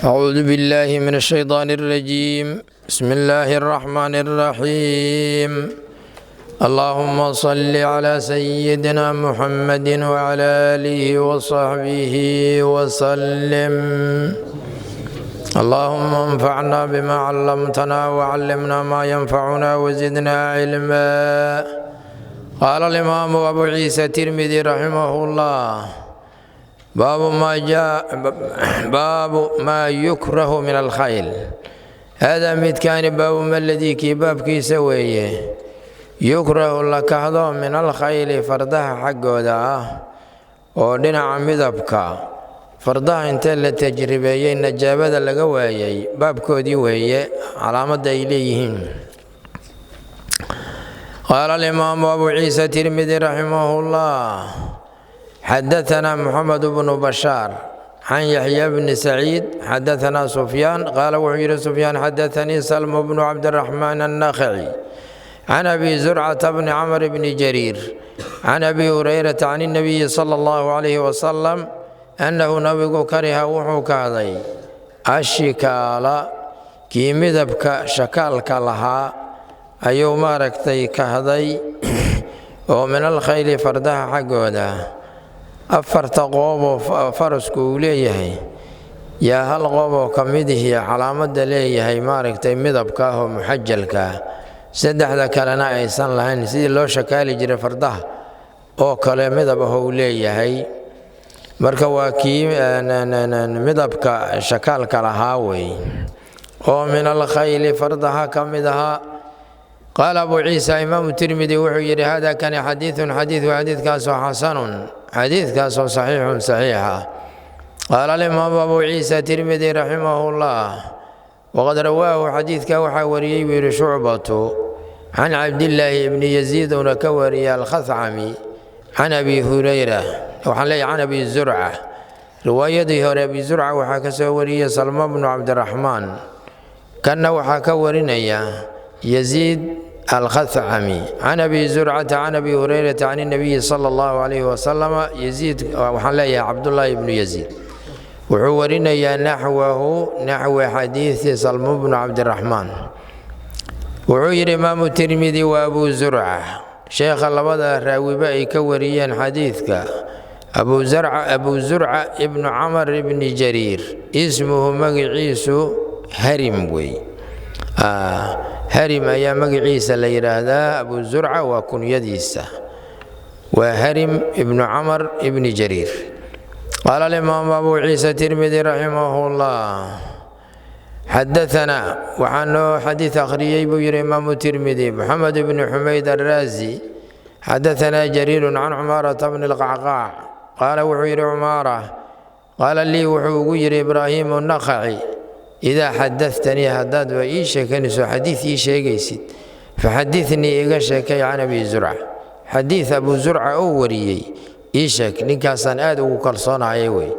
أعوذ بالله من الشيطان الرجيم. بسم الله الرحمن الرحيم. اللهم صل على سيدنا محمد وعلى آله وصحبه وسلم. اللهم انفعنا بما علمتنا وعلمنا ما ينفعنا وزدنا علما. قال الإمام أبو عيسى الترمذي رحمه الله: باب ما جاء، باب ما يكره من الخيل. هذا midkaani baabu ma ladii kii baabkiisa weeye yukrahu la kahdo min alkhayli fardaha xaggooda ah, oo dhinaca midabka fardaha intee la tajribeeyey najaabada laga waayay baabkoodii weeye, calaamadda ay leeyihiin. Qaala alimaamu abu ciisa Tirmidi raximah llah: xadaanaa Moxamed bnu Bashaar can Yaxya bni Saciid, xadaanaa Sufyaan, qaala wuxuu yidhi Sufyaan: xadaanii Salmu bnu Cabdiraxmaan annakhaci can Abi Zurcata bni Camr bni Jariir can Abi Hurayrata can اnabiyi sala allahu calayhi wasalam annahu nabigu kariha wuxuu kahday ashikaala, kii midabka shakaalka lahaa ayuu maaragtay kahday, oo min alkhayli fardaha xaggooda. Afarta qooboo farasku uu leeyahay yaa hal qooboo ka midihii calaamadda leeyahay maaragtay midabka ah oo muxajalka ah, saddexda kalena aysan lahayn, sidii loo shakaali jiray fardaha oo kale midab ah uu leeyahay. Marka waa kii midabka shakaalka lahaa wey oo min alkhayli fardaha ka mid ahaa. Qaala Abu Ciisa, imaamu Tirmidi wuxuu yidhi: hada kani xadiidun xadiidu, xadiidkaasoo xasanun, xadiidkaasoo saxiixun saxiixa. Qaala alimaamu Abu Ciisa Tirmidi raximahu llah: waqad rawaahu, xadiidka waxaa wariyey buu yidhi Shucbatu can Cabdillaahi ibni Yaziid, uuna ka wariyay Alkhacami, can Abi Hurayra, waxaan leeyahy can Abi Zurca. Riwaayadii hore Abi Zurca waxaa ka soo wariyey Salmo bnu Cabdiraxmaan, kanna waxaa ka warinaya Yaziid Alkhacami can Abi Zurcata can Abi Hurayrata can اnabiyi sala allahu calayhi wasalama. Yaziid, waxaan leeyahay Cabdullaahi ibnu Yaziid, wuxuu warinayaa naxwahu, naxwi xadiidi Salmo bnu Cabdiraxmaan. Wuxuu yidhi imaamu Tirmidi: waa Abu Zurca sheekha labada raawiba ay ka wariyeen xadiidka, Abu Zurca ibnu Camar ibni Jariir, ismuhu magaciisu Harim wey, Harim ayaa magaciisa la yidhaahdaa. Abu Zurca waa kunyadiisa, waa Harim ibnu Camar ibni Jariir. Qaala alimaamu Abu Ciisa Tirmidi raximah llah: xadaanaa, waxaa noo xadiid akhriyey buu yidhi imaamu Tirmidi, Moxamed ibni Xumayd Araazi, xadaanaa Jariiru can Cumaarata bni Lqacqaac, qaala wuxuu yidhi Cumaara: qaala lii, wuxuu ugu yidhi Ibraahiimu Naqaci: idaa xadaatanii, haddaad ba ii sheekanayso, xadiid ii sheegaysid, faxadinii, iga sheekay, can Abi Zurca, xadiid Abu Zurca oo wariyey ii sheeg, ninkaasaan aad ugu kalsoonayay wey.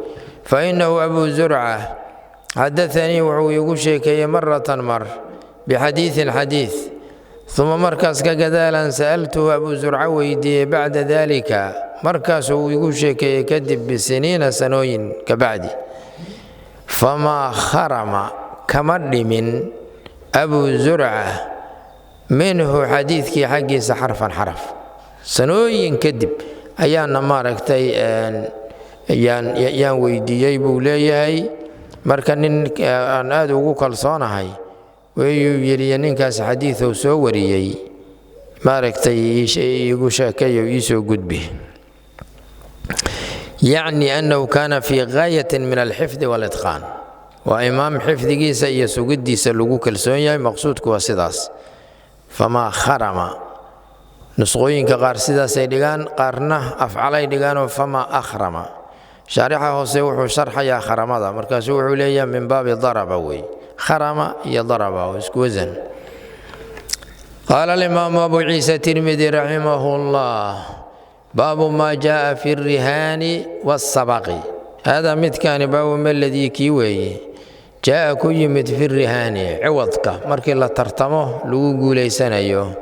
Fa innahu Abu Zurca xadaanii, wuxuu iigu sheekeeyey maratan mar bixadiidin xadiid, uma markaas ka gadaalan sa'altuhu, Abu Zurca weydiiyey, bacda daalika, markaasuu iigu sheekeeyey kadib, bisiniina, sanooyin kabacdi, famaa kharama, kama dhimin Abu Zurca minhu, xadiidkii xaggiisa, xarfan xaraf. Sanooyin kadib ayaana maaragtay yaan weydiiyey buu leeyahay. Marka nin aan aad ugu kalsoonahay wayuu yidhi, ninkaas xadiidou soo wariyey maaragtay iigu sheekeeyo, iisoo gudbi. Yacni annahu kaana fii gaayatin min alxifdi walitqaan, waa imaam xifdigiisa iyo sugiddiisa lagu kalsoon yahay. Maqsuudku waa sidaas. Famaa kharama, nusqooyinka qaar sidaasay dhigaan, qaarna afcalay dhigaanoo famaa akhrama. Shaarixa hoose wuxuu sharxayaa kharamada, markaasuu wuxuu leeyahay min baabi daraba wey, kharama iyo daraba oo isku wasan. Qaala alimaamu Abu Ciisa Tirmidi raximahu llah: baabu maa jaaa fi rihaani waasabaqi. Haadaa midkaani baabu maladii kii weeye jaa ku yimid fi rihaani, ciwadka markii la tartamo lagu guulaysanayo,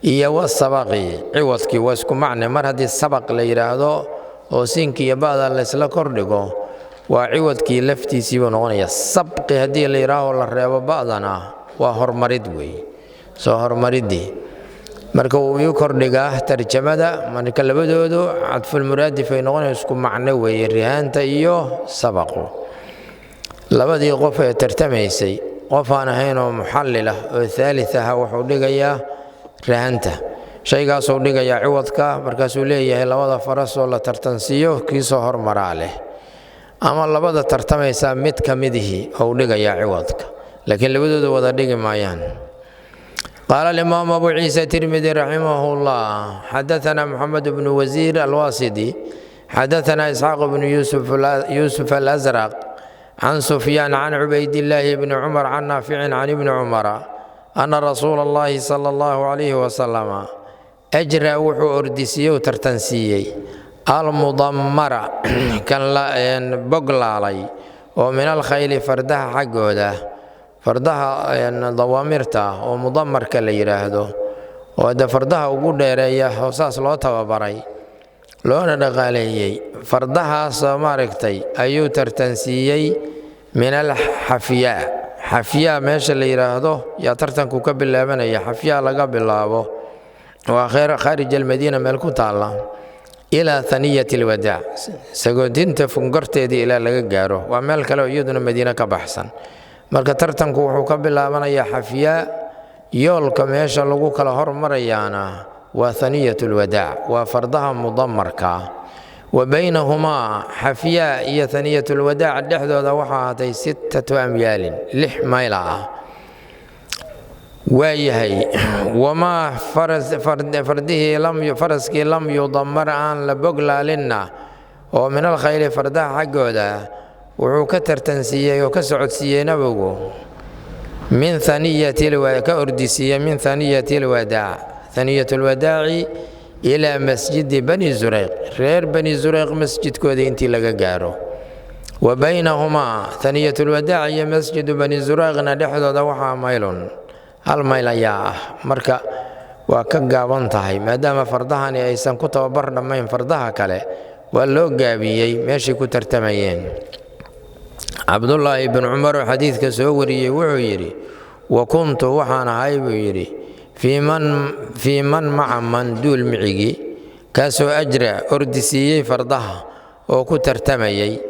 iyo wasabaqi, ciwadkii waa isku macne. Mar haddii sabaq la yidhaahdo oo siinka iyo ba'da laysla kordhigo, Waa ciwadkii laftiisiibuu noqonaya. Sabqi haddii la yidhaaho la reebo ba'dana, waa hormarid weeye, soo hormariddii. Marka wuu ii kordhigaa tarjamada. Marka labadoodu cadfulmuraadif ay noqonaya, isku macno weeye rihaanta iyo sabaqu. Labadii qof ee tartamaysay qof aan ahayn oo muxallil ah oo aalit aha wuxuu dhigayaa rahanta, shaygaasuu dhigayaa ciwadka. Markaasuu leeyahay labada farasoo la tartansiiyo kiisoo hormaraa leh, ama labada tartamaysaa mid ka midihii ou dhigayaa ciwadka, laakiin labadooda wada dhigi maayaan. Qaala alimaamu abu ciisa Tirmidi raximah llah: xadaana Moxamed bnu Wasiir Alwaasidi, xadaana Isxaaq bnu Yuusuf Alasraq, can Sufyaan, can Cubaydillaahi bni Cumar, can Naaficin, can Ibni Cumara, ana rasuula allahi sala allahu calayhi wasalama ajra, wuxuu ordisiiyey u tartansiiyey, almudammara, kan boglaalay oo min alkhayli, fardaha xaggooda, fardaha dawaamirta oo mudamarka la yidhaahdo, oo de fardaha ugu dheereeya oo saas loo tababaray loona dhaqaaleeyey. Fardahaasoo maaragtay ayuu tartansiiyey. Min alxafyaa, xafyaa meesha la yidhaahdo yaa tartanku ka bilaabanaya. Xafyaa laga bilaabo, waa khaarij almadiina meel ku taalla, ilaa haniyat alwadaac, sagoodinta fungorteedii ilaa laga gaaro. Waa meel kale oo iyaduna Madiine ka baxsan. Marka tartanku wuxuu ka bilaabanayaa Xafyaa, yoolka meesha lagu kala hormarayaana waa haniyat lwadaac, waa fardaha mudamarka. Wa baynahumaa, Xafyaa iyo haniyat lwadaac dhexdooda, waxaa ahaatay 6 amyaalin, 6 mayla ah. Waayahay, wamaa fardihii faraskii lam yudamar, aan la boglaalinna, oo min alkhayli, fardaha xaggooda, wuxuu ka tartansiiyey oo ka socodsiiyey Nabigu min haniyati, ka ordisiiyey, min haniyati lwadaac, haniyat lwadaaci, ilaa masjidi Bani Zureyq, reer Bani Zureyq masjidkooda intii laga gaaro. Wa baynahumaa, haniyat lwadaac iyo masjidu Bani Zureyqna dhexdooda waxaa maylun, 1 mayl ayaa ah. Marka waa ka gaaban tahay, maadaama fardahani aysan ku tababar dhammayn fardaha kale, waa loo gaabiyey meeshay ku tartamayeen. Cabdulaahi bn Cumar oo xadiidka soo wariyey wuxuu yidhi: wa kuntu, waxaan ahay, buu yidhi, fii man, maca man, duul micigi kaasoo ajra, ordisiiyey fardaha oo ku tartamayey.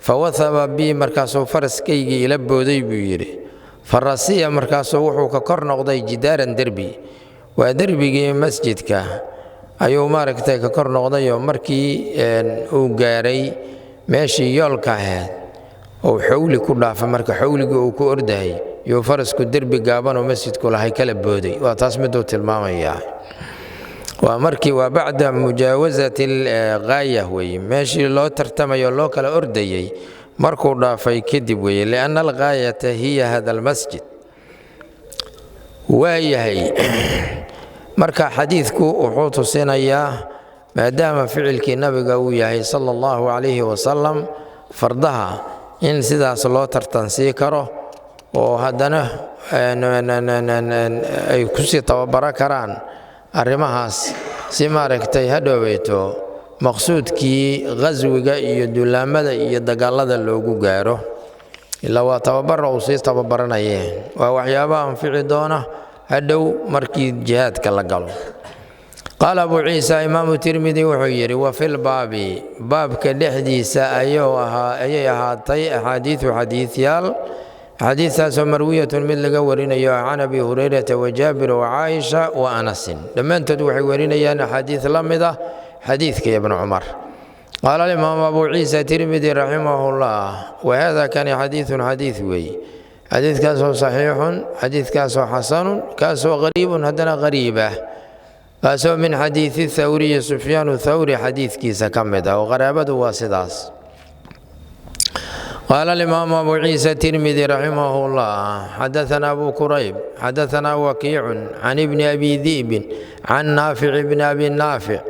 Fa wahaba bii, markaasuu faraskaygii ila booday, buu yidhi. Farasiya, markaasuu wuxuu ka kor noqday, jidaaran, derbi, waa derbigii masjidka ayuu maaragtay ka kor noqdayoo markii uu gaaray meeshii yoolka ahayd uu xawli ku dhaafa. Marka xawligii uu ku ordahay yuu farasku derbi gaabanoo masjidku lahay kala booday. Waa taas miduu tilmaamayaa. Waa markii waa bacda mujaawasati alghaaya weeye, meeshii loo tartamayo loo kala ordayey markuu dhaafay kadib weeye, lianna alghaayata hiya hada almasjid. Waayahay, marka xadiidku wuxuu tusinayaa, maadaama ficilkii Nabiga uu yahay sala allahu calayhi wasalam, fardaha in sidaas loo tartansii karo oo haddana ay kusii tababaro karaan arrimahaas, si maaragtay hadhooweyto maqsuudkii khaswiga iyo duulaamada iyo dagaalada loogu gaaro. Ilaa waa tababara uu sii tababaranayee, waa waxyaabaha anfici doona hadhow markii jihaadka la galo. Qaala Abu Ciisa, Imaamu Tirmidi wuxuu yidhi: wa filbaabi, baabka dhexdiisa ayay ahaatay, axaadiidu, xadiidyaal, axaadiistaasoo marwiyatun, mid laga warinayo, can Abi Hurayrata wa Jaabir wa Caaisha wa Anasin. Dhammaantood waxay warinayaan axaadiid la mid ah xadiidka Ibnu Cumar. Qaala alimaamu Abu Ciisa Tirmidi raximah llah: wahada, kani, xadiidun, xadiid weeye, xadiidkaasoo saxiixun, xadiidkaasoo xasanun, kaasoo qariibun, haddana qariib ah, kaasoo min xadiidi Thawriyi, Sufyaan Thawri xadiidkiisa ka mid ah, oo qaraabadu waa sidaas. Qaala alimaamu Abu Ciisa Tirmidi raximah llah: xadaana Abu Kurayb, xadaanaa Wakiicun, can ibni Abi di'bin, can Naafic bni Abi Naafic,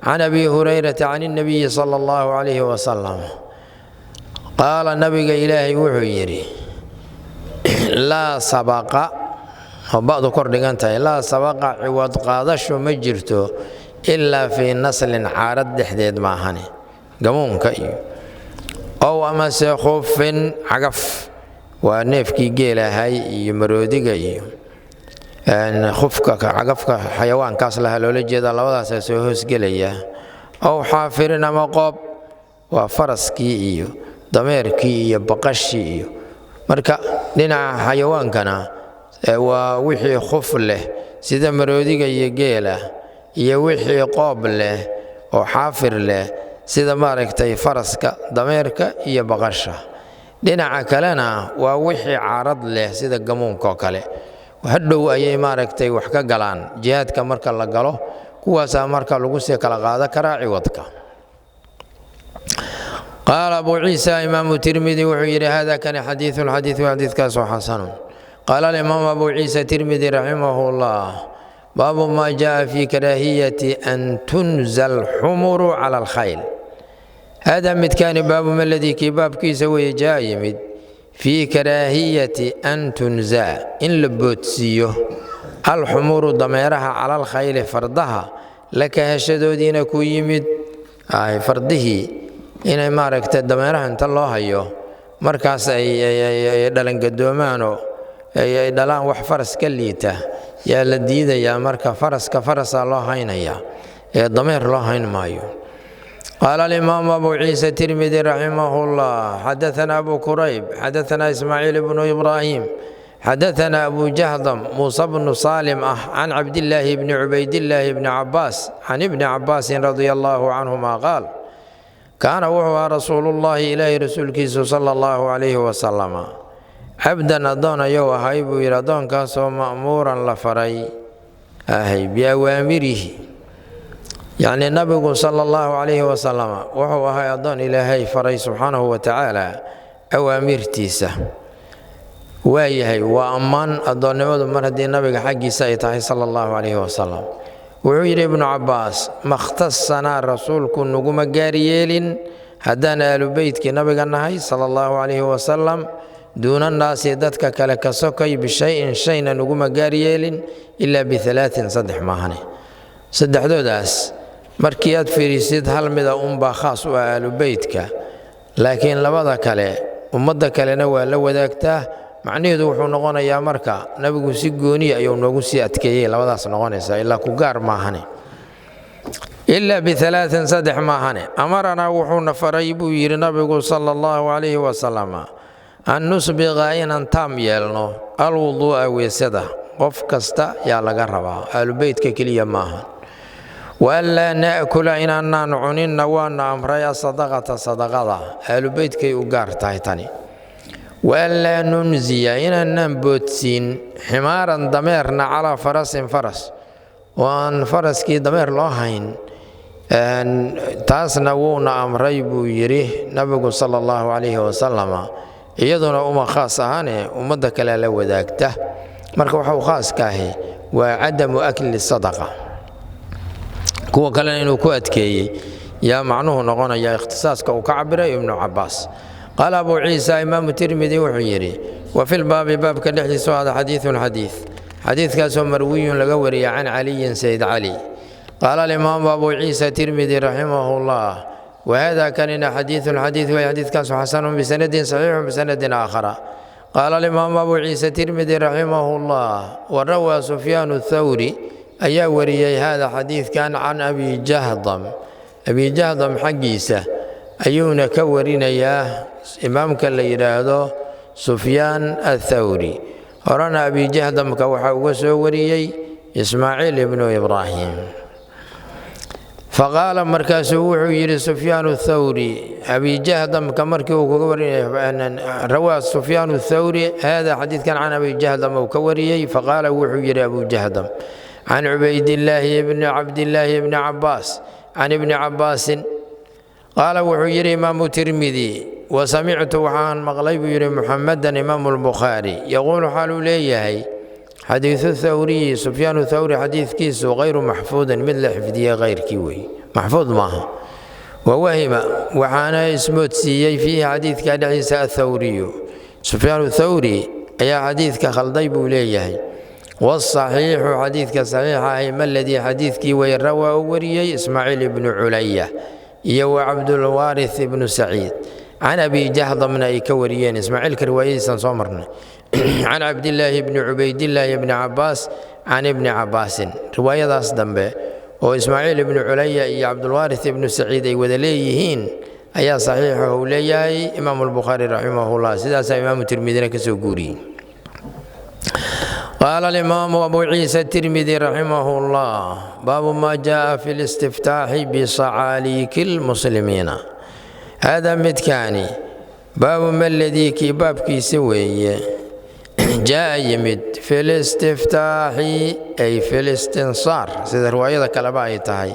can Abi Hurayrata, can اnabiyi sala allahu calayhi wasalam qaala, Nabiga Ilaahay wuxuu yidhi: laa sabaqa, oo ba'du kor dhigan tahay, laa sabaqa, ciwad qaadasho ma jirto, ilaa fii naslin, caarad dhexdeed maahane, gamuunka iyo Ow amase khufin, cagaf, waa neefkii geelahay iyo maroodiga iyo khufka, cagafka xayawaankaas laha loola jeeda, labadaasaa soo hoosgelaya. Ow xaafirin ama qoob, waa faraskii iyo dameerkii iyo baqashii iyo. Marka dhinaca xayawaankana waa wixii khuf leh sida maroodiga iyo geela, iyo wixii qoob leh oo xaafir leh sida maaragtay faraska, dameerka iyo baqasha. Dhinaca kalena waa wixii caarad leh sida gamuunka oo kale. Hadhow ayay maaragtay wax ka galaan jihaadka marka la galo, kuwaasaa marka lagu sii kala qaado karaa ciwadka. Qaala Abu Ciisa, Imaamu Tirmidi wuxuu yidhi: hada kani xadiiun xadiiu, xadiidkaasoo xasanun. Qaala alimaamu Abu Ciisa Tirmidi raximahu llah: baabu maa jaءa fi karaahiyati an tunza alxumuru cala alkhayl. Hada midkaani baabu maladii kii baabkiisa weeye jaa yimid fii karaahiyati an tunzaa, in la boodsiiyo, alxumuru dameeraha, cala alkhayli fardaha la kahashadoodiina ku yimid. Fardihii inay maaragtay dameeraha inta loo hayo markaas ay dhalangadoomaanoo ay dhalaan wax faras ka liita yaa la diidayaa. Marka faraska farasaa loo haynayaa ee dameer loo hayn maayo. Qaala alimaamu Abu Ciisa Tirmidi raximah llah: xadaana Abu Kurayb, xadaana Ismaaciil bnu Ibraahim, xadaana Abu Jahdam Muusa bnu Saalim ah, can Cabdillaahi bni Cubaydillaahi bni Cabaas, can Ibni Cabaasin radia allahu canhuma qaal: kaana wuxuu ahaa rasuulullaahi, ilaahi rasuulkiisu, sala allahu calayhi wasalama, cabdan addoon ayuu ahay buu yidhi, addoonkaasoo ma'muuran la faray ahay biawaamirihi. Yacnii nabigu sala allahu calayhi wasalama wuxuu ahay addoon Ilaahay faray subxaanahu wa tacaala awaamirtiisa. Waayahay, waa ammaan addoonnimadu mar haddii nabiga xaggiisa ay tahay sala allahu calayhi wasalam. Wuxuu yidhi Ibnu Cabbaas: makhtasanaa, rasuulku naguma gaaryeelin haddaan aalubeytkii nabiga nahay sala allahu calayhi wasalam, duunannaasi dadka kale ka sokay, bishayin shayna naguma gaaryeelin, ilaa bialaain, saddex maahane. Saddexdoodaas markii aad fiirisid, hal mida unbaa khaas u ah aalubeytka, laakiin labada kale ummadda kalena waa la wadaagtaa. Macnaheedu wuxuu noqonayaa marka nabigu si gooniya ayuu noogu sii adkeeyey labadaas noqonaysaa, ilaa ku gaar maahane, ilaa bialaain, saddex maahane. Amaranaa, wuxuuna faray buu yidhi nabigu sala allahu calayhi wasalama, an nusbiqa, inaan taam yeelno, alwuduu'a, weesada. Qof kasta yaa laga rabaa, aalubeytka keliya maaha. Wa an laa na'kula, inaanaan cuninna waana amray, asadaqata, sadaqada. Aalubeytkay u gaar tahay tani. Wa an laa nunziya, inaanaan boodsiin, ximaaran, dameerna, calaa farasin, faras, oo aan faraskii dameer loo hayn. Taasna wuuna amray buu yidhi nabigu sala allahu calayhi wasalama. Iyaduna uma khaas ahane, ummadda kale la wadaagta. Marka waxau khaaska ahi waa cadamu akli sadaqa, kuwa kalena inuu ku adkeeyey yaa macnuhu noqonaya ikhtisaaska uu ka cabiray Ibnu Cabaas. Qaala Abu Ciisa, Imaamu Tirmidi wuxuu yidhi: wa filbaabi, baabka dhexdiisu hada, xadiidun xadiid, xadiidkaasoo marwiyun laga wariyay, can Caliyin, Sayd Cali. Qaala alimaamu Abu Ciisa Tirmidi raximahu llah: wahada kanina xadiidun xadiid wey, xadiidkaasu xasanun bisanadin saxiixun bisanadin aakhara. Qaala alimaamu Abu Ciisa Tirmidi raximahu llah: wa rawaa Sufyaanu Thawri ayaa wariyey hada xadiidkan can Abi Jahdam. Abi Jahdam xaggiisa ayuuna ka warinayaa imaamka la yidhaahdo Sufyaan Athawri. Horena Abi Jahdamka waxaa uga soo wariyey Ismaaciil ibnu Ibraahim. Faqaala, markaasuu wuxuu yidhi Sufyaan Thawri Abijahdamka markii uu kaga warinay, rawaa Sufyaan Thawri hada xadiidkan can Abi Jahdam uu ka wariyey. Faqaala, wuxuu yidhi Abu Jahdam can Cubaydillaahi bni Cabdillaahi bni Cabaas, can Ibni Cabaasin. Qaala, wuxuu yidhi Imaamu Tirmidi: wa samictu, waxaan maqlay buu yidhi, Muxamedan, Imaamu Lbukhaari, yaquulu, xaaluu leeyahay: xadiidu Thawriyi, Sufyaanu Thawri xadiidkiisu, hayru maxfuudin, mid la xifdiyey hayrkii wey, maxfuud maaha. Wawahima, waxaana ismoodsiiyey, fiihi, xadiidka dhexdiisa, athawriyu, Sufyaanu Thawri ayaa xadiidka khalday buu leeyahay. Wasaxiixu, xadiidka saxiixa ahi, maladii, xadiidkii wey, rawaa u wariyey Ismaaciil ibnu Culaya iyo wa Cabdulwaarith ibnu Saciid. Can Abi Jahdamna ay ka wariyeen, Ismaaciilka riwaayadiisaan soo marnay, can Cabdillaahi bni Cubaydillaahi bni Cabaas, can Ibni Cabaasin. Riwaayadaas dambe oo Ismaaciil ibnu Culaya iyo Cabdulwaaris ibnu Saciid ay wada leeyihiin ayaa saxiixa uu leeyahay Imaamu Albukhaari raximahullah, sidaasaa Imaamu Tirmidina ka soo guuriyey. Qaala alimaamu Abu Ciisa Tirmidi raximah llah: baabu maa jaaa fi listiftaaxi bisacaaliiki lmuslimiina. Haadaa midkaani baabu ma ladii kii baabkiisa weeye, jaa yimid, fi listiftaaxi ay fi listinsaar, sida riwaayada kaleba ay tahay,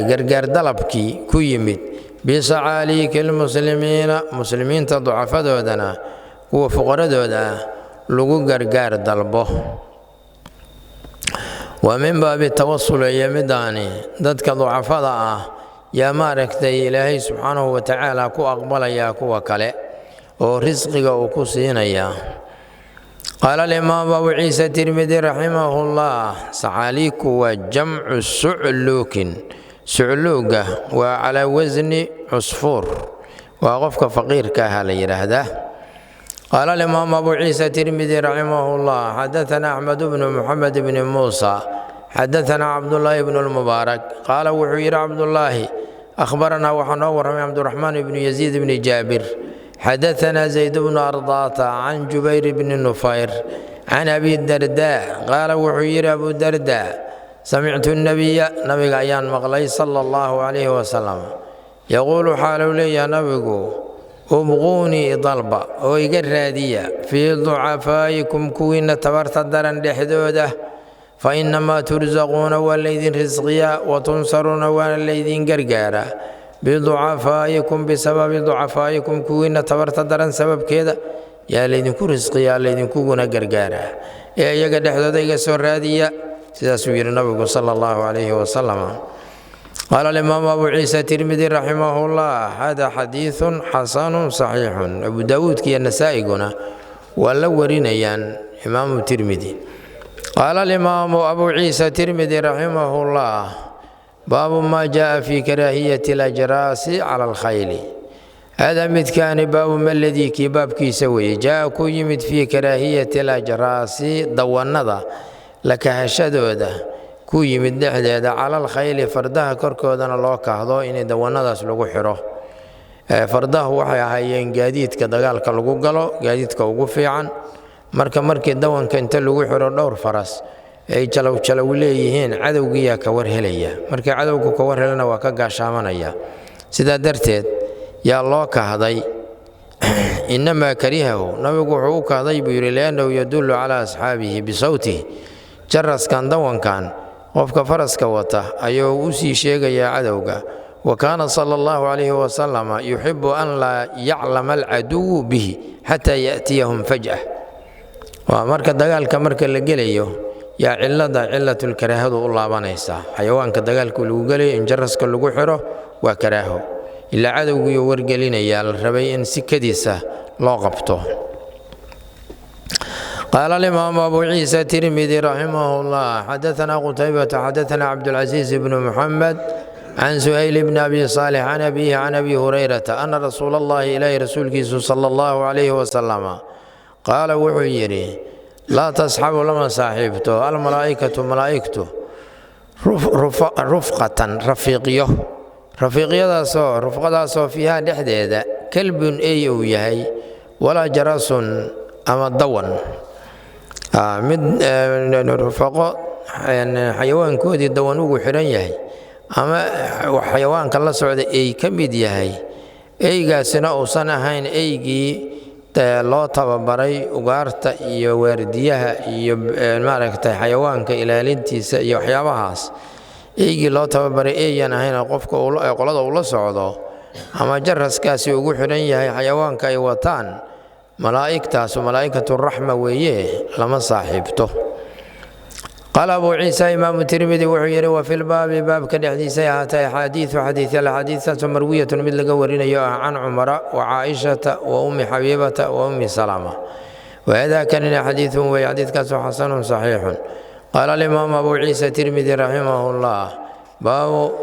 gargaar dalabkii ku yimid, bisacaaliiki lmuslimiina, muslimiinta ducafadoodana, kuwa fuqaradooda ah lagu gargaar dalbo. Waa min baabi tawasul iyo midaani dadka ducafada ah yaa maaragtay Ilaahay subxaanahu wa tacaala ku aqbalayaa kuwa kale oo risqiga uu ku siinayaa. Qaala alimaamu Abu Ciisa Tirmidi raximahullah: sacaaliiku waa jamcu sucluukin. Sucluuga waa calaa wasni cusfuur, waa qofka faqiirka aha la yidhaahdaa. Qaala alimaamu Abu Ciisa Tirmidi raximahullah: xadaثana Axmed bnu Muxamed bni Muusa, xadaثana Cabdullaahi bnu Lmubaarak. Qaala wuxuu yidhi Cabdullaahi: akhbaranaa, waxaa noo warramay Cabduraxmaan ibnu Yaziid bni Jaabir, xadaثana Zayd bnu Ardaata, can Jubayr bni Nufayr, can Abi Dardaa. Qaala wuxuu yidhi Abu Dardaa: samictu nabiya, nabiga ayaan maqlay, sala allahu calayhi wasalam, yaquulu, xaaluu leeyaha nabigu: ubquunii, dalba oo iga raadiya, fii ducafaa'ikum, kuwiinna tabarta daran dhexdooda, fa innamaa tursaquuna, waa laydin risqiyaa, wa tunsaruuna, waana laydin gargaaraa, biducafaa'ikum, bisababi ducafaa'ikum, kuwiinna tabarta daran sababkeeda yaa laydinku risqiyaa, laydinkuguna gargaaraa, ee iyaga dhexdooda iga soo raadiya. Sidaasuu yidhi nabigu sala allahu calayhi wasalam. Qaala alimaamu Abu Ciisa Tirmidi raximahullah: hada xadiidun xasanun saxiixun. Abu Daawuudka iyo Nasaa'iguna waa la warinayaan Imaamu Tirmidi. Qaala alimaamu Abu Ciisa Tirmidi raximahullah: baabu maa jaaa fi karaahiyati alajraasi cala alkhayli. Hada midkaani baabu ma ladii kii baabkiisa weeye, jaa ku yimid, fii karaahiyati alajraasi, dawannada la kahashadooda ku yimid dhexdeeda, cala alkhayli, fardaha korkoodana loo kahdo, inay dawannadaas lagu xidho. Fardahu waxay ahaayeen gaadiidka dagaalka lagu galo, gaadiidka ugu fiican. Marka markii dawanka inta lagu xidho dhowr faras ay jalow jalow leeyihiin, cadowgiyaa ka war helaya. Markii cadowgu ka war helana, waa ka gaashaamanaya. Sidaa darteed yaa loo kahday. Innamaa karihahu, nabigu wuxuu u kahday buu yidhi, liannahu yadullu calaa asxaabihi bisawtihi. Jaraskan, dawankan, qofka faraska wata ayuu u sii sheegayaa cadowga. Wa kaana sala allahu calayhi wasalama yuxibu an laa yaclama alcaduwu bihi xataa ya'tiyahum faj'ah. Waa marka dagaalka marka la gelayo yaa cilada cilatulkaraahadu u laabanaysaa. Xayawaanka dagaalka lagu gelayo in jaraska lagu xidho waa karaaho, ilaa cadowgiiyo wargelinayaa, la rabay in si kadiisa loo qabto. Qaala alimaamu Abu Ciisa Tirmidi raximah llah: xadaثana Qutaybata, xadaثana Cabdulcasiis bnu Muxamed, can Suhayl bni Abi Saalix, can abiihi, can Abi Hurayrata, ana rasuula allahi, ilaahi rasuulkiisu, sala allahu calayhi wasalama, qaala wuxuu yidhi: laa tasxabu, lama saaxiibto, almalaa'ikatu, malaa'igtu, rufqatan, rafiiqyo, rafiiqyadaasoo, rufqadaasoo, fiiha dhexdeeda kalbun, ey uu yahay, walaa jarasun, ama dawan. Mid rufaqo xayawaankoodii dawan ugu xidhan yahay ama xayawaanka la socda ey ka mid yahay, eygaasina uusan ahayn eygii loo tababaray ugaarta iyo waardiyaha iyo maaragtay xayawaanka ilaalintiisa iyo waxyaabahaas, eygii loo tababaray eeyaan ahayn, qofka qolada uu la socdo ama jaraskaasi ugu xidhan yahay xayawaanka ay wataan, malaa'igtaasu malaa'ikaturaxma weeye, lama saaxiibto. Qaala Abu Ciisa, Imaamu Tirmidi wuxuu yidhi: wa filbaabi, baabka dhexdiisay ahaatay, axaadiidu, xadiisyal, axaadiistaasoo marwiyatun, mid laga warinayo ah, can Cumara wa Caaishata wa Ummi Xabiibata wa Ummi Salama. Wahada kanina xadiidun wey, xadiidkaasoo xasanun saxiixun. Qaala alimaamu Abu Ciisa Tirmidi raximahu llah: baabu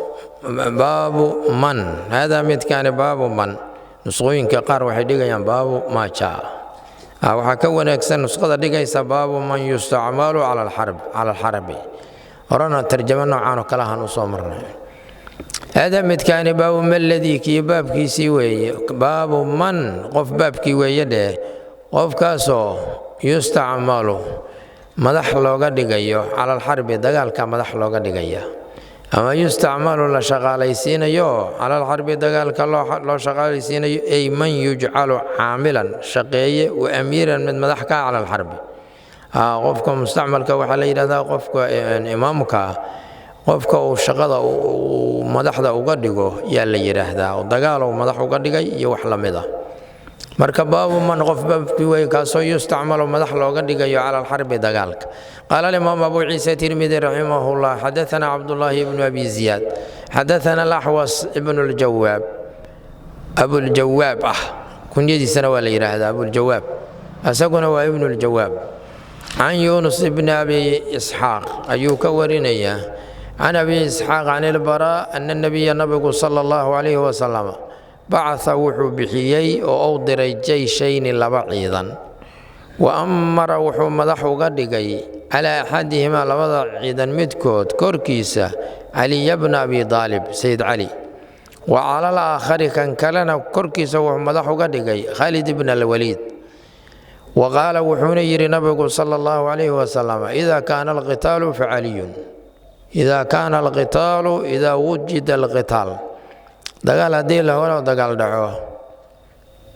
man, hada midkaani baabu man Nusqooyinka qaar waxay dhigayaan baabu maa jaa. Waxaa ka wanaagsan nusqada dhigaysa baabu man yustacmalu cala alxarbi. Horena tarjamo noocaan oo kale ahaan u soo marnay. Hada midkaani baabu maladii kii baabkiisii weeye, baabu man qof baabkii weeye dheh, qofkaasoo yustacmalu madax looga dhigayo cala alxarbi, dagaalka madax looga dhigaya, ama yustacmalu la shaqaalaysiinayo cala alxarbi, dagaalka loo shaqaalaysiinayo, ay man yujcalu caamilan, shaqeeye, wa amiiran, mid madax ka cala alxarbi. Qofka mustacmalka waxaa la yidhahdaa qofka imaamka, qofka uu shaqada uu madaxda uga dhigo yaa la yidhaahdaa, oo dagaal uu madax uga dhigay iyo wax la mid ah. Marka baabu man qof baabkii wey kaasoo yustacmalu madax looga dhigayo cala alxarbi, dagaalka. Qaala alimaam abu Ciisa Tirmidi raximahullah: xadathana Cabdullaahi ibnu Abi Ziyaad, xadathana Alaxwas ibnu Ljawaab, Abuljawaab ah kunyadiisana waa la yidhaahdaa Abuljawaab, isaguna waa Ibnu Ljawaab, can Yuunus ibni Abi Isxaaq ayuu ka warinayaa, can Abi Isxaaq can Ilbaraa ana nabiya, nabigu sala allahu calayhi wasalam, bacaa wuxuu bixiyey oo uu diray jeyshayni, laba ciidan, wa amara wuxuu madax uga dhigay calaa axadihimaa, labada ciidan midkood korkiisa, Caliya bna Abi Daalib, Sayid Cali, wa calal aakhari, kan kalena korkiisa wuxuu madax uga dhigay Khaalid ibna Alwaliid. Wa qaala, wuxuuna yidhi nabigu sala allahu calayhi wasalam: idaa kaana alqitaalu facaliyun, idaa kaana alqitaalu, idaa wujida alqitaal, dagaal haddii la helo, dagaal dhaco,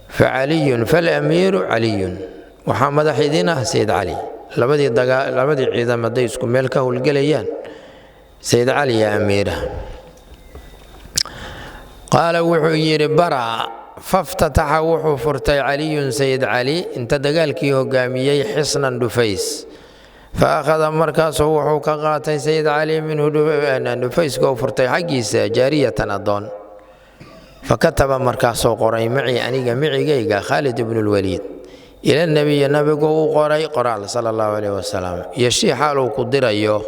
facaliyun, falamiiru Caliyun, waxaa madax idin ah Sayid Cali. Labadii labadii ciidan hadday isku meel ka howlgelayaan, Sayid Cali yaa amiira. Qaala, wuxuu yidhi Bara: faftataxa wuxuu furtay Caliyun, Sayid Cali, inta dagaalkii hogaamiyey, xisnan, dhufays. Fa akhada, markaasuu wuxuu ka qaatay Sayid Cali, minhu, dhufayska uu furtay xaggiisa, jaariyatan, addoon. Fa kataba, markaasuu qoray, macii, aniga micigayga, Khaalid ibnu Lwaliid, ila nebiyi, nabigu uu qoray qoraal, sala allahu caleyhi wasalam, yeshii xaal uu ku dirayo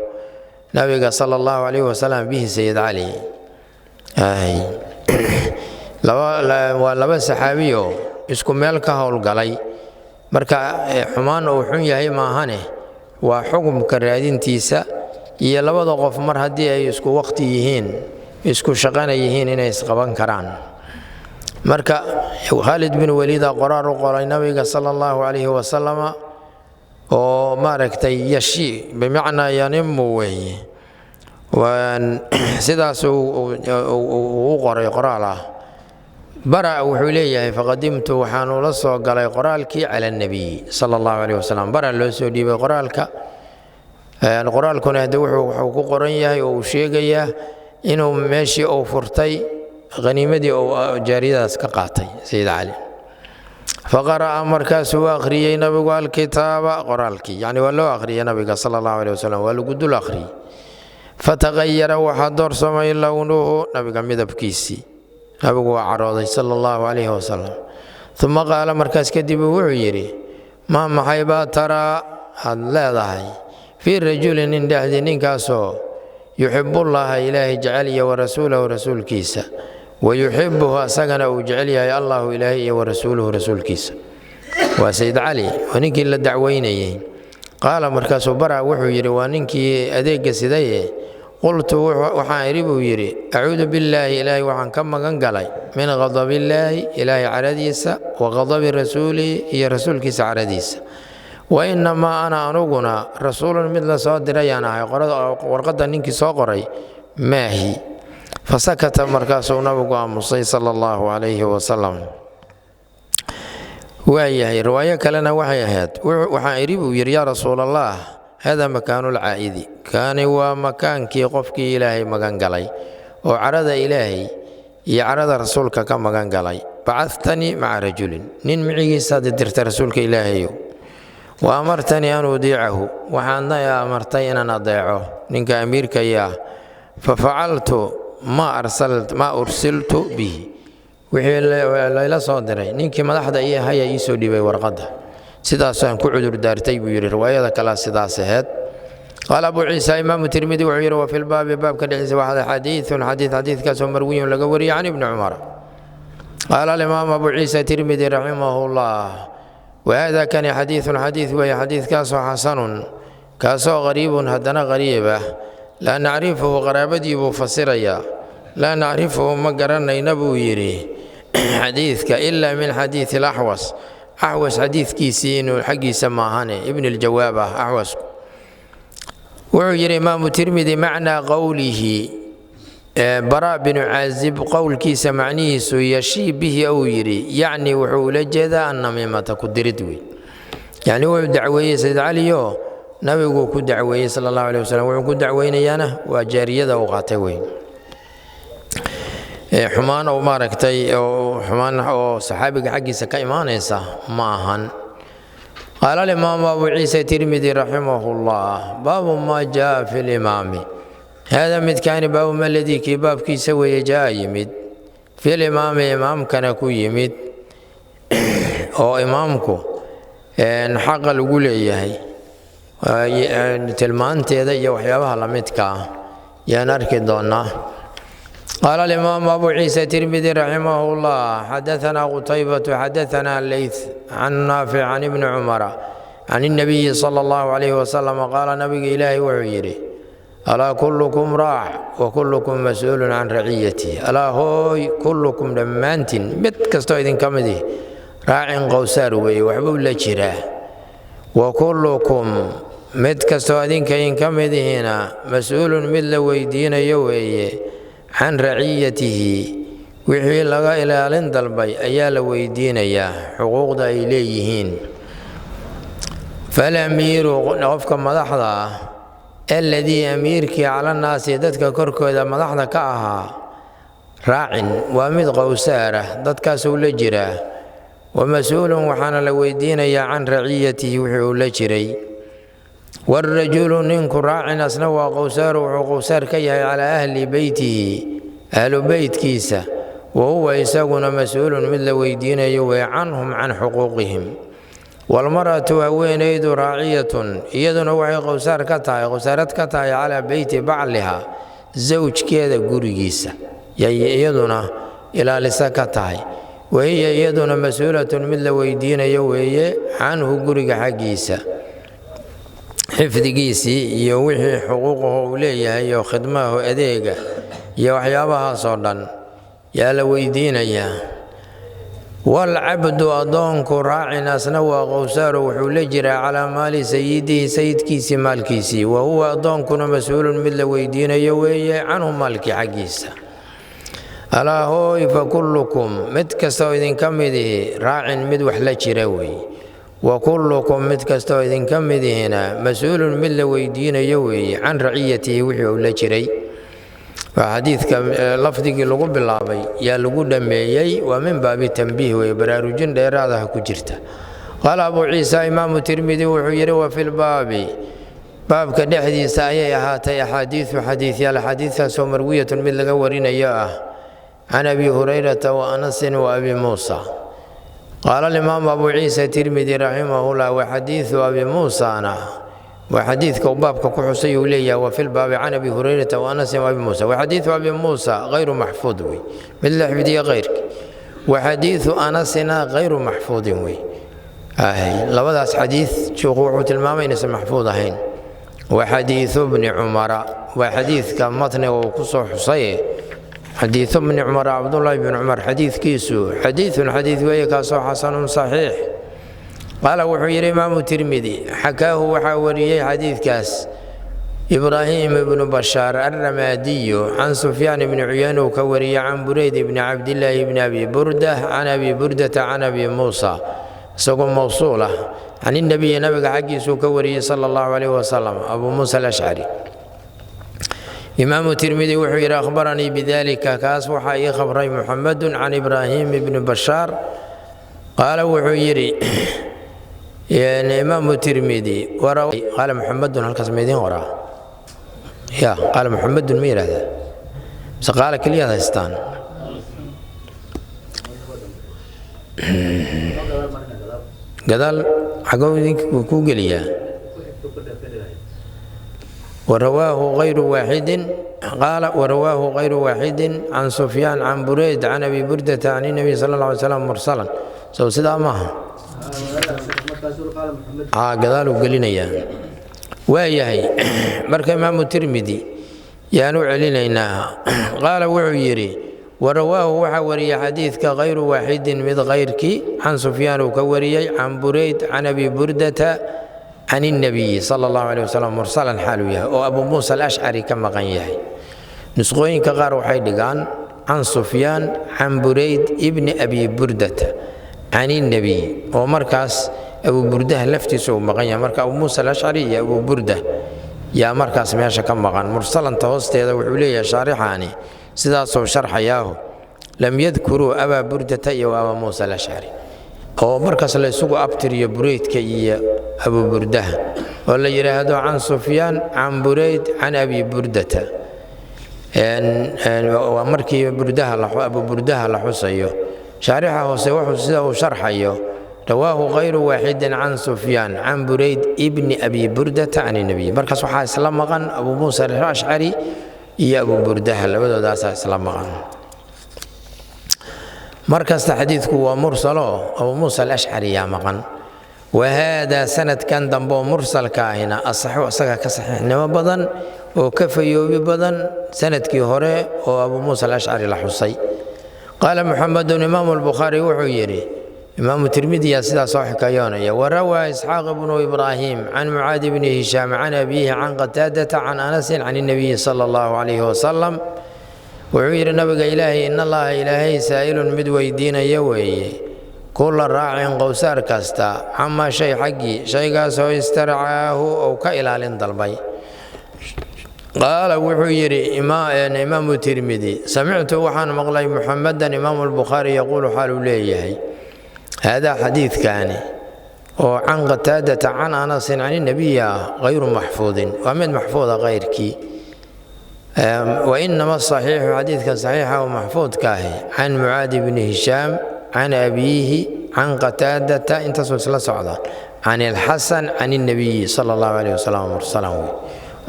nabiga sala allahu caleyhi wasalam bihi Sayid Cali. Waa laba saxaabiyo isku meel ka howlgalay. Marka xumaan uu xun yahay maahane, waa xukumka raadintiisa iyo labada qof mar haddii ay isku waqti yihiin, isku shaqana yihiin, inay isqaban karaan. Marka Khaalid bin Waliida qoraar u qoray nabiga sala allahu calayhi wasalama, oo maaragtay yashi bimacnaa yanimu weeye, sidaas uu u qoray qoraal ah. Bara wuxuu leeyahay: faqadimtu, waxaan ula soo galay qoraalkii, cala nebiy sala allahu caleyh wasalam. Bara loo soo dhiibay qoraalka. Qoraalkuna hade wuxuu ku qoran yahay oo uu sheegayaa inuu meeshii uu furtay haniimadii uu jaariyadaas ka qaatay Sayid Cali. Faqara'a, markaasuu akhriyey nabigu, alkitaaba, qoraalkii, yacni waa loo akhriyey nabiga sala allahu caleyh wasalam, waa lagu dul akhriyey. Fataqayara, waxaa doorsamay, lownuhu, nabiga midabkiisii. Nabigu waa carooday sala allahu calayhi wasalam. Uma qaala, markaas kadib wuxuu yidhi: maa, maxay baa, taraa, aad leedahay, fii rajulin, nin dhexdii, ninkaasoo yuxibullaha, ilaahay jecel, iyo wa rasuulahu, rasuulkiisa, wa yuxibuhu, asagana uu jecel yahay, allahu, ilaahay, iyo wa rasuuluhu, rasuulkiisa? Waa Sayid Cali, waa ninkii la dacweynayey. Qaala, markaasuu Bara wuxuu yidhi, waa ninkii adeegga sidaye, qultu, waxaan idhi buu yidhi: acuudu billaahi, ilaahay waxaan ka magan galay, min qadabillaahi, ilaahay caradiisa, wa qadabi rasuulihi, iyo rasuulkiisa caradiisa, wa innamaa ana, anuguna, rasuulun, mid la soo dirayaan ahay, warqadda ninkii soo qoray maahi. Fasakata, markaasuu nabigu aamusay sala allahu calayhi wasalam. Waayahay, riwaayo kalena waxay ahayd: waxaan idhi buu yidhi, yaa rasuulallah, hada makaanulcaa'idi, kaani waa makaankii qofkii ilaahay magan galay oo carada ilaahay iyo carada rasuulka ka magan galay. Bacadtanii maca rajulin, nin micigiisaad dirta, rasuulka ilaahayow, wa amartanii an udiicahu, waxaadna amartay inaan adeeco ninka amiirkaya ah. Fa facaltu maa ursiltu bihi, wixii layla soo diray, ninkii madaxda ii haya ii soo dhiibay warqadda, sidaasaan ku cudur daartay buu yidhi. Riwaayada kalea sidaas aheyd. Qaala Abu Ciisa, imaamu Tirmidi wuxuu yidhi: wa fi lbaabi, baabka dhexdiisa waxaa, xadiidun, xadiid, xadiidkaasoo marwiyun, laga wariyay, can Ibni Cumar. Qaala alimaam Abu Ciisa Tirmidi raximah llah: wahada kani xadiidun xadiid weeye, xadiidkaasoo xasanun, kaasoo qariibun, haddana qariib ah. Laa nacrifuhu, qaraabadii buu fasirayaa. Laa nacrifuhu, ma garanayna buu yidhi xadiidka, ilaa min xadiidi Alaxwas, Axwas xadiidkiisii inuu xaggiisa maahane, Ibn Aljawaab ah Axwasku. Wuxuu yidhi Imaamu Tirmidi: macnaa qowlihi, Baraa binu Caazib qowlkiisa macnihiisu, yashii bihi uu yidhi, yacni wuxuu ula jeedaa annamiimata, ku dirid wey. Yacni wuxuu dacweeyey Sayid Caliyo nabiguu ku dacweeyey sala allahu aleh wasalam. Wuxuu ku dacweynayaana waa jaariyada uu qaatay wey, xumaan oo maaragtay xumaan oo saxaabiga xaggiisa ka imaanaysa ma ahan. Qaala alimaamu Abu Ciisa Tirmidi raximah llah: baabu maa jaa fi limaami. Hada midkaani baabu ma ladii kii baabkiisa weeye, jaa yimid, filimaami, imaamkana ku yimid, oo imaamku xaqa lagu leeyahay tilmaanteeda iyo waxyaabaha lamidka ah yaan arki doonaa. Qaala alimaamu Abu Ciisa Tirmidi raximah llah: xadaanaa Qutaybatu, xadaanaa Leyth, can Naafic, can Ibni Cumara, can اnabiyi sala allahu calayhi wasalam qaala, nabiga Ilaahay wuxuu yidhi: alaa kullukum raac wa kullukum mas-uulun can raciyatihi. Alaa hooy, kullukum dhammaantiin, mid kastoo idinka midi, raacin, qowsaar weeye, waxbuu la jiraa. Wa kullukum, mid kastoo adinka idinka midihiina, mas-uulun, mid la weydiinayo weeye, can raciyatihi, wixii laga ilaalin dalbay ayaa la weydiinayaa, xuquuqda ay leeyihiin. Falamiiru, qofka madaxda ah, aladii amiirkii, calanaasi, dadka korkooda madaxda ka ahaa, raacin, waa mid qowsaarah, dadkaasuu la jiraa. Wa mas-uulun, waxaana la weydiinayaa, can raciyatihi, wixii uu la jiray. Waalrajulu, ninku, raacin, asna waa qowsaaru, wuxuu qowsaar ka yahay calaa ahli beytihi, ahlu beytkiisa. Wa huwa isaguna mas-uulun, mid la weydiinayo wey, canhum, can xuquuqihim. Walmar'atu, haweenaydu, raaciyatun, iyaduna waxay qowsaar ka tahay, qowsaarad ka tahay, calaa beyti bacliha, zawjkeeda gurigiisa yay iyaduna ilaalisa ka tahay. Wahiya iyaduna mas-uulatun, mid la weydiinayo weeye, canhu, guriga xaggiisa, xifdigiisii iyo wixii xuquuqaho uu leeyahay iyo khidmahu, adeega iyo waxyaabahaasoo dhan yaa la weydiinayaa. Waalcabdu, addoonku, raacin, asna waa qowsaaru, wuxuu la jiraa, calaa maali sayidihi, sayidkiisii maalkiisii. Wa huwa addoonkuna mas-uulun, mid la weydiinayo weeye, canhu, maalkii xaggiisa. Alaa hooy, fa kullukum, mid kasta oo idinka midihi, raacin, mid wax la jira weeye. Wa kullukum, mid kasta oo idinka midihina, mas-uulun, mid la weydiinayo weeye, can raciyatihi, wixii uu la jiray. Waa xadiidka lafdigii lagu bilaabay yaa lagu dhammeeyey, waa min baabi tanbiih weye, baraarujin dheeraadaha ku jirta. Qaala Abu Ciisa, Imaamu Tirmidi wuxuu yidhi: wa filbaabi, baabka dhexdiisa ayay ahaatay, axaadiidu, xadiidyaal, axaadiidtaasoo marwiyatun, mid laga warinayo ah, can Abi Hurayrata wa Anasin wa Abi Muusa. Qaala alimaamu Abu Ciisa Tirmidi raximahullah: wa xadiidu Abi Muusana, waa xadiidka uu baabka ku xusay uu leeyahay, wa filbaabi can Abi Hurayrata wa Anasin wa Abi Muusa. Wa xadiidu Abi Muusa hayru maxfuud wey, mid la xifdiye kayrki. Wa xadiidu Anasina hayru maxfuudin wey. Labadaas xadiid sheikhu wuxuu tilmaamay inaysan maxfuud ahayn. Wa xadiidu Bni Cumara, waa xadiidka matniga uu ku soo xusaye. Xadiidu Bni Cumar, Cabdullaahi bni Cumar xadiidkiisu, xadiidun, xadiid weeye kaasoo xasanun saxiix. Qaala, wuxuu yidhi Imaamu Tirmidi: xakaahu, waxaa wariyey xadiidkaas, Ibraahim ibnu Bashaar alramaadiyu, can Sufyaan ibni Cuyayne uu ka wariyey, can Burayd ibni Cabdillaahi ibni Abi Burda, can Abi Burdata, can Abi Muusa, isagoo mowsuul ah, can inabiyi, nabiga xaggiisuu ka wariyey, sala allahu calayh wasalam, Abuu Muusa Alashcari. Imaamu Tirmidi wuxuu yidhi: akhbaranii bidalika, kaas waxaa ii khabray, Muxamedun can Ibraahim ibni Bashaar. Qaala, wuxuu yidhi Imaamu Tirmidi: qaala Muxamedun. Halkaas ma idiin qoraa? Ya qaala Muxamedun ma yidhahdaa mise qaala keliyaad haystaan? Gadaal xagoo idink kuu geliyaa. Warawaahu hayru waaxidin qaala warawaahu hayru waaxidin can Sufyaan can Burayd can Abi Burdata can Inabiy sala alla alay slam mursalan. Sow sidaa maaha? Gadaaluu gelinayaa. Waayahay, marka Imaamu Tirmidi yaan u celinaynaa. Qaala wuxuu yidhi: warawaahu waxaa wariyey xadiidka hayru waaxidin, mid kayrkii, can Sufyaan uu ka wariyey, can Burayd can Abi Burdata can innabiyi sala allahu caleyh wasalam mursalan xaaluu yahay, oo Abu Muusa Alashcari ka maqan yahay. Nusqooyinka qaar waxay dhigaan can Sufyaan can Burayd ibni Abi Burdata can innebiy, oo markaas Abu Burdaha laftiisa uu maqan yahay. Marka Abu Muusa Alashcari iyo Abu Burda yaa markaas meesha ka maqan. Mursalanta hoosteeda wuxuu leeyahay shaarixaani, sidaasuu sharxayaahu: lam yadkuruu Abaa Burdata iyo Abaa Muusa Alashcari, oo markaas la isugu abtiriyo Bureydka iyo Abu Burdaha, oo la yidhaahdo can Sufyaan can Burayd can Abi Burdata. Waa markii Burdaha Abu Burdaha la xusayo. Shaarixa hoose wuxuu sida uu sharxayo: rawaahu hayru waaxidin can Sufyaan can Burayd ibni Abi Burdata can inabiy. Markaas waxaa isla maqan Abu Muusa Alashcari iyo Abu Burdaha, labadoodaasaa isla maqan. Markasta xadiidku waa mursalo, Abu Muusa Alashcari yaa maqan. Wahaadaa sanadkan dambe oo mursalka ahina asaxu, isaga ka saxiixnimo badan oo ka fayoobi badan sanadkii hore oo Abu Muusa Alashcari la xusay. Qaala Muxamedun, Imaamu Albukhaari wuxuu yidhi, Imaamu Tirmidiyaa sidaa soo xikayoonaya: warawaa Isxaaq bnu Ibraahim can Mucaadi bni Hishaam can abiihi can Qataadata can Anasin can inabiyi sala allahu calayhi wasalam, wuxuu yidhi nabiga Ilaahay: in Allaha Ilaahay saa'ilun mid weydiinaya weeye kulla raacin, qowsaar kasta, camaa shay xaggii, shaygaasoo istarcaahu ou ka ilaalin dalbay. Qaala wuxuu yidhi Imaamu Tirmidi: samictu waxaan maqlay Muxamedan, Imaamu Albukhaari, yaquulu xaaluu leeyahay: haadaa xadiidkaani oo can Qataadata can Anasin can inabiyi ah hayru maxfuudin, waa mid maxfuuda kayrkii. Wainama asaxiixu, xadiidka saxiixa oo maxfuudka ahi, can Mucaadi bni Hishaam can abiihi can Qataadata, intaasoo isla socda, can Ilxasan can inabiyi sala allahu caleyh wasalam mursalan wey,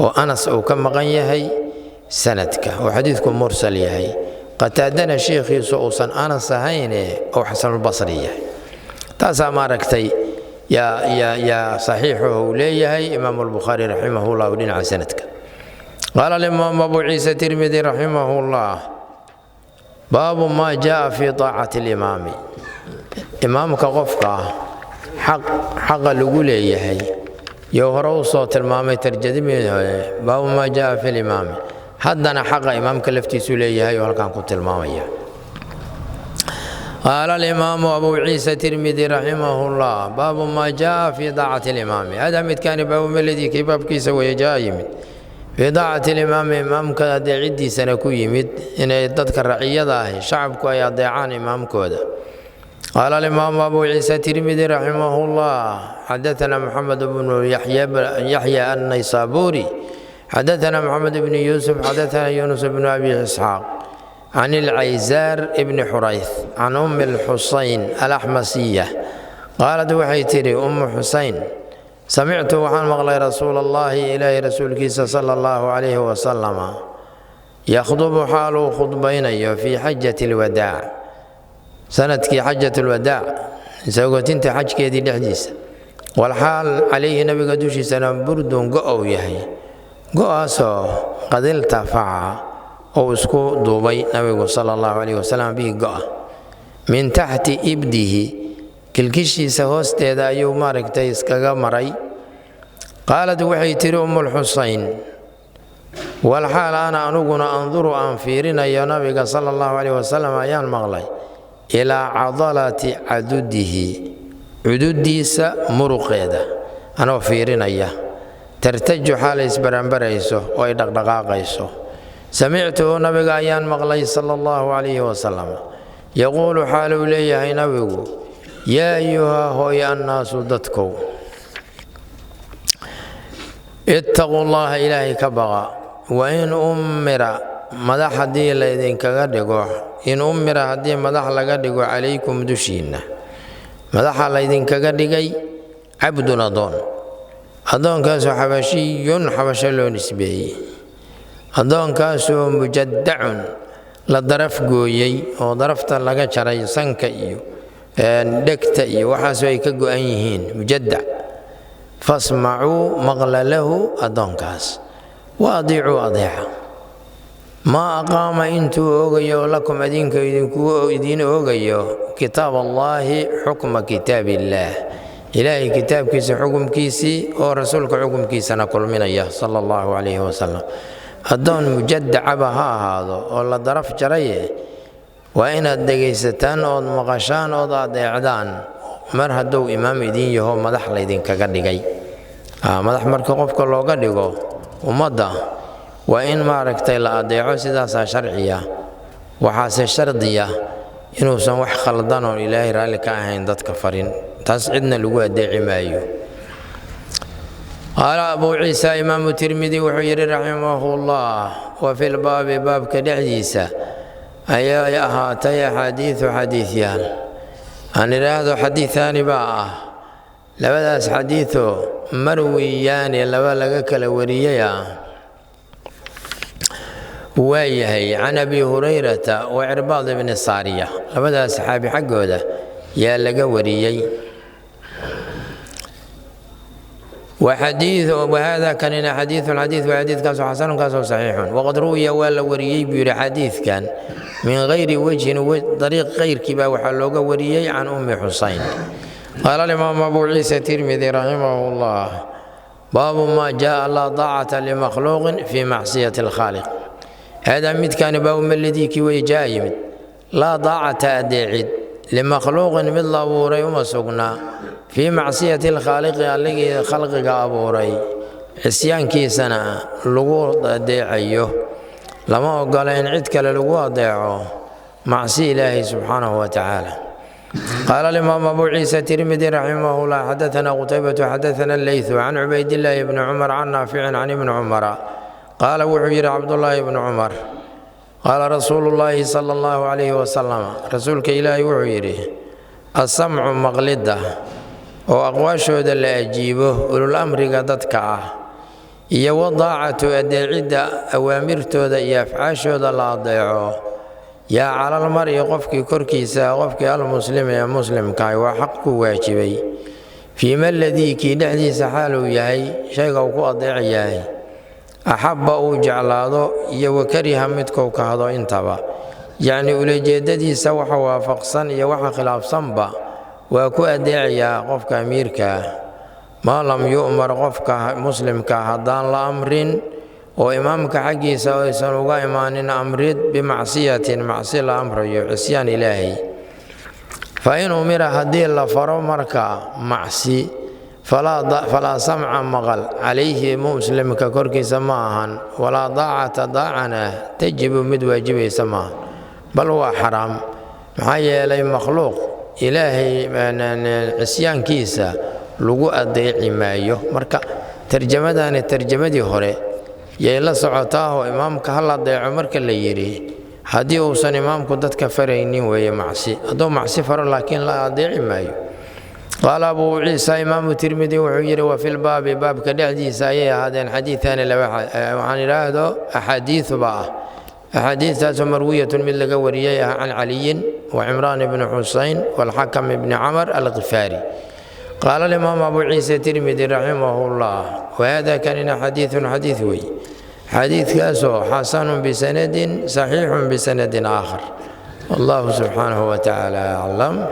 oo Anas uu ka maqan yahay sanadka, oo xadiidku mursal yahay, Qataadana sheikhiisu uusan Anas ahayne oo Xasanulbasri yahay. Taasaa maaragtay yaa saxiixuhu uu leeyahay Imaamu Albukhaari raximahullah dhinaca sanadka. Qaala alimaam Abu Ciisa Tirmidi raximahullah: baabu maa jaa fii taacati alimaami. Imaamka qofka ah xaq xaqa lagu leeyahay you hore u soo tilmaamay tarjadimii, baabu maa jaa fi limaami. Haddana xaqa imaamka laftiisuu leeyahay oo halkan ku tilmaamaya. Qaala alimaamu Abu Ciisa Tirmidi raximahullah: baabu maa jaa fii daacati alimaami. Hada midkaani baabu meladii kii baabkiisa weeye, jaa yimid, fii daacati alimaami, imaamka adeeciddiisana ku yimid, inay dadka raciyada ahi, shacabku, ay adeecaan imaamkooda. Qaala alimaamu Abu Ciisa Tirmidi raximahullah: xadaana Moxamed bnu Yaxya annaysaabuuri, xadaana Moxamed bnu Yuusuf, xadaana Yuunus bnu Abi Isxaaq can Ilcayzaar ibni Xurayth can Ummi Lxusayn Alaxmasiya qaalat, waxay tidhi Ummu Xusayn: samictu waxaan maqlay Rasuula Allahi, Ilaahay rasuulkiisa, sala allahu calayhi wasalama, yakhdubu xaaluu khudbaynayo fii xajati alwadaac, sanadkii xajat alwadaac, sagootinta xajkeedii dhexdiisa, walxaal calayhi nabiga dushiisana burdun go-ow yahay, go-aasoo qadiltafaca ou isku duubay nabigu sala allahu calayhi wasalam bihi go-a, min taxti ibdihi, kilkishiisa hoosteeda ayuu maaragtay iskaga maray. Qaalad waxay tidhi Ummulxusayn: walxaal ana anuguna anduru aan fiirinayo nabiga sala allahu calayh wasalam, ayaan maqlay ilaa cadalati cadudihi, cududiisa muruqeeda anoo fiirinaya, tartaju xaalay isbaranbarayso oo ay dhaqdhaqaaqayso. Samictuhu, nabiga ayaan maqlay sala allahu calayhi wasalam, yaquulu xaaluu leeyahay nabigu: yaa ayuhaa hooy annaasu, dadkow, ittaquu llaha, Ilaahay ka baqa. Wain ummira, madax haddii laydinkaga dhigo, in ummira, haddii madax laga dhigo, calaykum dushiinna madaxa laydinkaga dhigay, cabdun adoon, Addoonkaasoo xabashiyun, xabasho loo nisbeeyey, addoonkaasoo mujadacun, la daraf gooyey oo darafta laga jaray, sanka iyo dhegta iyo waxaasoo ay ka go'an yihiin, mujadac. Fasmacuu, maqla, lahu, addoonkaas, wa adiicuu, adeeca, maa aqaama, intuu oogayo, lakum, adinka idiin oogayo, kitaab allaahi, xukma kitaab illaah, Ilaahay kitaabkiisa xukumkiisii oo rasuulka xukumkiisana kulminaya, sala allahu calayhi wasalam. Addoon mujadacaba ha ahaado oo la daraf jaraye, waa inaad dhegaysataan ood maqashaan ood adeecdaan mar hadduu imaam idiin yaho, madax laydinkaga dhigay. Madax marka qofka looga dhigo ummadda, waa in maaragtay la adeeco, sidaasaa sharciya. Waxaase shardiya inuusan wax khaldan oon Ilaahay raalli ka ahayn dadka farin, taas cidna lagu adeeci maayo. Qaala Abuu Ciisa, imaamu Tirmidi wuxuu yidhi raximahullah: wa fi lbaabi, baabka dhexdiisa ayay ahaatay, axaadiidu, xadiidyaal, aan idhaahdo xadiiaani baa ah, labadaas xadiido marwiyaani, laba laga kala wariyey ah waa yahay, can Abi Hurayrata wa Cirbaad ibni Saariya, labadaas saxaabi xaggooda yaa laga wariyey. Wahada kanina xadiiun, xadiid waa xadiidkaasoo xasanunkaasoo saxiixun. Waqad ruwiya, waa la wariyey buu yidhi xadiidkan, min hayri wejhin, dariiq kayrkii baa waxaa looga wariyey, can Ummi Xusayn. Qaala alimaam Abu Ciisa Tirmidi raximahu llah: baabu maa jaaa laa daacata limakhluuqin fii macsiyati alkhaaliq. Haadaa midkaani baabu maladii kii wey jaa, yimid, laa daacata, adeecid, limakhluuqin, mid la abuuray uma sugnaa, fii macsiyati alkhaaliqi, alligii khalqiga abuuray cisyaankiisana lagu adeecayo. Lama ogola in cid kale lagu adeeco macsi Ilaahay subxaanahu wa tacaala. Qaala alimaam Abu Ciisa Tirmidi raximah llah: xadaana Qutaybatu, xadaana Leytu, can Cubaydillaahi bni Cumar, can Naaficin, can Ibni Cumara qaala, wuxuu yidhi Cabdullaahi ibni Cumar: qaala rasuulu llaahi sala allahu calayhi wasalam, rasuulka Ilaahay wuxuu yidhi: asamcu, maqlidda oo aqwaashooda la ajiibo ulul amriga dadka ah, iyo wadaacatu, adeecidda awaamirtooda iyo afcaashooda la adeeco, yaa calal mari, qofkii korkiisa, qofkii almuslimi, ee muslimkaah, waa xaq ku waajibay, fiima ladii, kii dhexdiisa xaaluu yahay shayga uu ku adeec yahay, axabba, uu jeclaado, iyo wakariha, midkou kahdo intaba, yacnii ulajeedadiisa waxa waafaqsan iyo waxa khilaafsanba waa ku adeecayaa qofka amiirkaa, maa lam yu'mar, qofka muslimka haddaan la amrin oo imaamka xaggiisa aysan uga imaanin amrid, bimacsiyatin, macsi la amrayo, cisyaan Ilaahay. Fa in umira, haddii la faro marka macsi, falaa samca, maqal, calayhi, muslimka korkiisa ma ahan, walaa daacata, daacana, tajibu, mid waajibaysa maahan, bal waa xaraam. Maxaa yeelay makhluuq Ilaahay cisyaankiisa lagu adeeci maayo. Marka tarjamadani tarjamadii hore yay la socotaahoo imaamka ha la adeeco marka la yidhi, haddii uusan imaamku dadka faraynin weeye macsi. Hadduu macsi faro laakiin la adeeci maayo. Qaala Abuu Ciisa, imaamu Tirmidi wuxuu yidhi: wa filbaabi, baabka dhexdiisa ayay ahaadeen, xadiiaani, laba, waxaan idhaahdo axaadiiuba ah, axaadiistaasoo marwiyatun, mid laga wariyey ah, can Caliyin wa Cimraan ibni Xusayn walxakam ibni Camar Alkhifaari. Qaala alimaam Abu Ciisa Tirmidi raximah llah: wahada kanina xadiiun, xadiid wey, xadiidkaasoo xasanun bisanadin, saxiixun bisanadin aakhar. Wallahu subxaanahu wa tacaala aclam.